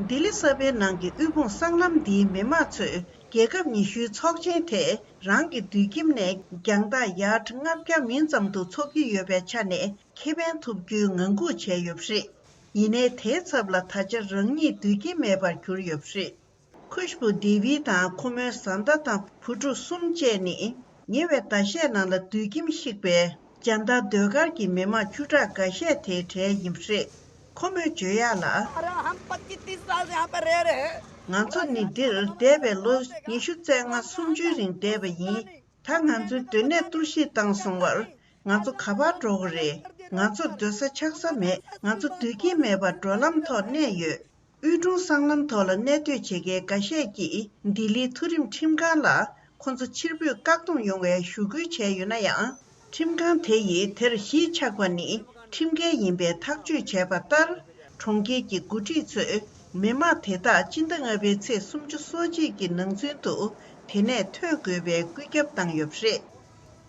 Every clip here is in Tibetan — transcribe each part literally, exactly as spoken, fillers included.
ལྡི་ལི་གསར་པའི་ནང་གི་དབུལ་ཕོངས་སྲང་ལམ་འདིའི་མི་མང་ཚོས་རྒྱལ་ཁབ་ཉི་ཤུའི་ཚོགས་ཆེན་དེ་རང་གི་དུད་ཁྱིམ་ནས་རྒྱང་ཐག་ཡར་ཌི་ལྔ་བརྒྱ་མིན་ཙམ་དུ་འཚོགས་ཀྱི་ཡོད་པའི་ཆ་ནས་ཁེ་ཕན་ཐོབ་རྒྱུའི་ངང་སྒུག་བྱས་ཡོད་པ་རེད། ཡིན་ནའི་དེའི་ཚབ་ལ་ད་ཆ་རང་ཉིད་དུད་ཁྱིམ་མེད་པར་གྱུར་ཡོད་པ་རེད། ཁུ་ཤ་བུ་དེ་བི་དང་ཁོ་མོའི་བཟའ་ཟླ་དང་བུ་ཕྲུག་གསུམ་བཅས་ནི། ཉེ་བའི་ཟླ་ཤས་ནང་ལ་དུད་ཁྱིམ་བཤིག་པའི་ཇན་ཏ་ཟློས་གར་གྱི་མི་མང་བཅུ་ཕྲག་འགའ་ཤས་དེའི་གྲས་ཡིན་པ་རེད། ཁོ་མོས་བརྗོད་ཡག་ལ། अरे हम पच्चीस तीस साल से यहाँ पर रह रहे हैं। ང་ཚོ་ནི་འདིར་བསྡད་པའི་ལོ་ཉི་ཤུ་རྩ་ལྔ་སུམ་ཅུའི་རིང་བསྡད་པ་ཡིན། ད་ང་ཚོའི་སྡོད་གནས་གཏོར་བཤིག་བཏང་སོང་བར། ང་ཚོ་ག་པར་འགྲོ་དགོས་རེད། ང་ཚོར་སྡོད་ས་ཆགས་ས་མེད། ང་ཚོ་སྡོད་ཀྱིན་མེད་པར་འགྲོ་ལམ་ཐོག་གནས་ཡོད། དབུལ་སྒྲུང་སྲང་ལམ་ཐོག་ལ་གནས་སྡོད་བྱེད་མཁན་འགའ་ཤས་ཀྱིས་ལྡི་ལིའི་མཐོ་རིམ་ཁྲིམས་ཁང་ལ་ཁོ་ཚོ་ཕྱིར་འབུད་བཀག་སྡོམ་ཡོང་བའི་ཞུ་སྐུལ་བྱས་ཡོད་ན་ཡང་། ཁྲིམས་ཁང་དེ་ཡིས་དེར་གཞིས་ཆགས་པ་ནི་ཁྲིམས་འགལ་ཡིན་པའི་ཐག་གཅོད་བྱས་པ་ལྟར། གྲོང་ཁྱེར་གྱི་འགོ་ཁྲིད་ཚོས་མི་མང་དེ་དག་སྤྱི་ཟླ་ལྔ་པའི་ཚེས་སུམ་ཅུ་སོ་གཅིག་གི་ནང་ཚུན་དུ་དེ་ནས་ཐོན་དགོས་པའི་བཀོད་ཁྱབ་བཏང་ཡོད་པ་རེད།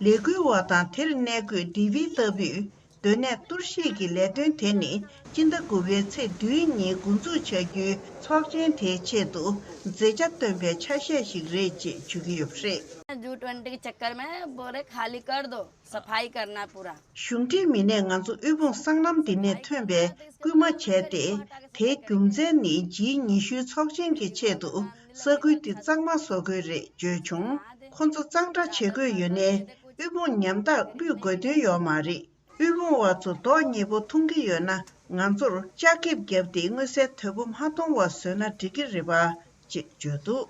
ལས་འགུལ་བ་དང་དེར་གནས་འཁོད་ལྡི་བི་ལྟ་བུའི་སྡོད་གནས་གཏོར་བཤིག་གི་ལས་དོན་དེ་ནི་སྤྱི་ཟླ་དགུ་པའི་ཚེས་བདུན་ཉིན་འགོ་འཛུགས་བྱ་རྒྱུའི་ཚོགས་ཆེན་དེའི་ཆེད་དུ་མཛད་འཆར་བཏོན་པའི་ཆ་ཤས་ཤིག་རེད་ཅེས་བརྗོད་ཀྱི་ཡོད་པ་རེད། यू ट्वेंटी के चक्कर में बोरे खाली कर दो, सफाई करना पूरा। གཞུང་འབྲེལ་མི་སྣས་ང་ཚོ་དབུལ་ཕོངས་སྲང་ལམ་འདི་ནས་ཐོན་པའི་སྐུལ་མ་བྱས་ཏེ། དེའི་རྒྱུ་མཚན་ནི་ཇི་ཉི་ཤུའི་ཚོགས་ཆེན་གྱི་ཆེད་དུ་ས་ཁུལ་འདི་གཙང་མ་བཟོ་དགོས་རེད་བརྗོད་བྱུང་། ཁོ་ཚོ་གཙང་སྦྲ་བྱེད་དགོས་ཡོད་ནའི་དབུལ་ཕོངས་ཉམ་ཐག་དབུལ་དགོས་དོན་ཡོད་མ་རེད། དབུལ་ཕོངས་བ་ཚོ་རྡོག་ཉེས་པོ་མཐོང་གི་ཡོད་ན་ང་ཚོར་ལྕགས་ཁེབས་བརྒྱབ་སྟེ་མངོན་གསལ་དོད་པོ་མ་མཐོང་བ་བཟོས་ན་འགྲིག་གི་རེད་པ་ཅེས་བརྗོད་འདུག་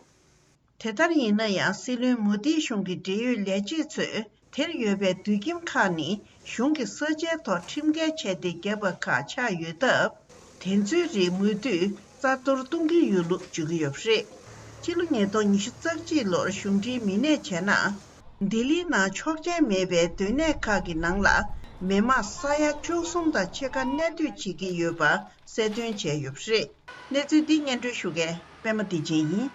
དེ་ལྟར་ཡིན་ན་ཡང་སྲིད་བློན་མོ་དིའི་གཞུང་གི་འབྲེལ་ཡོད་ལས་བྱེད་ཚོས་དེར་ཡོད་པའི་དུད་ཁྱིམ་ཁག་ནི་གཞུང་གི་ས་ཆའི་ཐོག་ཁྲིམས་འགལ་བྱས་ཏེ་བརྒྱབ་པ་ཁག་ཆགས་ཡོད་སྟབས། དེ་ཚོའི་རིགས་མུ་མཐུད་རྩ་གཏོར་གཏོང་གི་ཡོད་ལུགས་བརྗོད་ཀྱི་ཡོད་པ་རེད། ཕྱི་ལོ་ཉིས་སྟོང་ཉི་ཤུ་རྩ་གཅིག་ལོར་གཞུང་འབྲེལ་མི་སྣས་བྱས་ན། ལྡི་ལིའི་ནང་ཆོག་མཆན་མེད་པའི་སྡོད་གནས་ཁག་གི་ནང་ལ་མི་མང་ས་ཡ་བཅུ་གསུམ་དང་ཕྱེད་ཀ་གནས་སྡོད་བྱེད་ཀྱི་ཡོད་པ་གསལ་སྟོན་བྱས་ཡོད་པ་རེད། གནས་ཚུལ་འདི་སྙན་སྒྲོན་ཞུ་མཁན་པད་མ་བདེ་ཆེན་ཡིན།